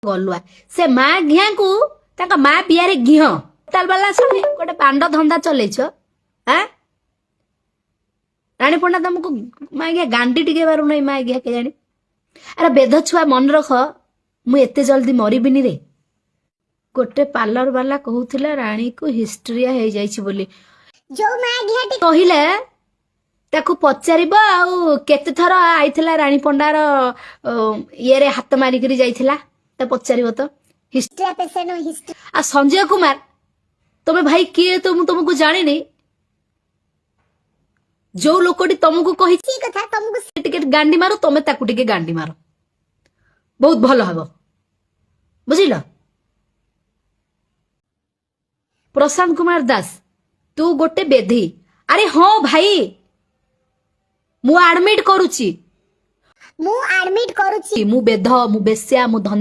ଗଲୁଆ ସେ ମା ଘିଆଙ୍କୁ ତାଙ୍କ ମା ବିଆରେ ଘିଅ ତାଲ ବାଲା ଶୁଣେ ଗୋଟେ ବାଣ୍ଡ ଧନ୍ଦା ଚଲେଇଛ। ଆଁ ରାଣୀ ପଣ୍ଡା ତମକୁ ମା ଘିଆ ଗାଣ୍ଡି ଟିକେ ପାରୁନାହିଁ ମା ଘିଆ କେଜାଣି। ଆରେ ବେଧ ଛୁଆ, ମନେ ରଖ, ମୁଁ ଏତେ ଜଲ୍ଦି ମରିବିନି ରେ। ଗୋଟେ ପାର୍ଲର ବାଲା କହୁଥିଲା ରାଣୀକୁ ହିଷ୍ଟ୍ରିଆ ହେଇଯାଇଛି ବୋଲି। ଯୋଉ ମା ଘିଆଟି କହିଲେ ତାକୁ ପଚାରିବ, ଆଉ କେତେ ଥର ଆଇଥିଲା ରାଣୀ ପଣ୍ଡାର ଇଏରେ ହାତ ମାରିକିରି ଯାଇଥିଲା, ତା ପଚାରିବ ତ। Hysteria patient history. ଆଉ ସଞ୍ଜୟ କୁମାର, ତମେ ଭାଇ କିଏ ତ ମୁଁ ତମକୁ ଜାଣିନି। ଯୋଉ ଲୋକଟି ତମକୁ କହିଛି କଥା ତମକୁ ଟିକେ ଗାଣ୍ଡି ମାର, ତମେ ତାକୁ ଟିକେ ଗାଣ୍ଡି ମାର, ବହୁତ ଭଲ ହବ, ବୁଝିଲ? ପ୍ରଶାନ୍ତ କୁମାର ଦାସ, ତୁ ଗୋଟେ ବେଧି। ଆରେ ହଁ ଭାଇ, ମୁଁ ଆଡମିଟ କରୁଛି। ମୁଁ ଆଡମିଟ କରୁଛି। ମୁଁ ବେଧ, ମୁଁ ବେଶ୍ୟା, ମୁଁ ଧନ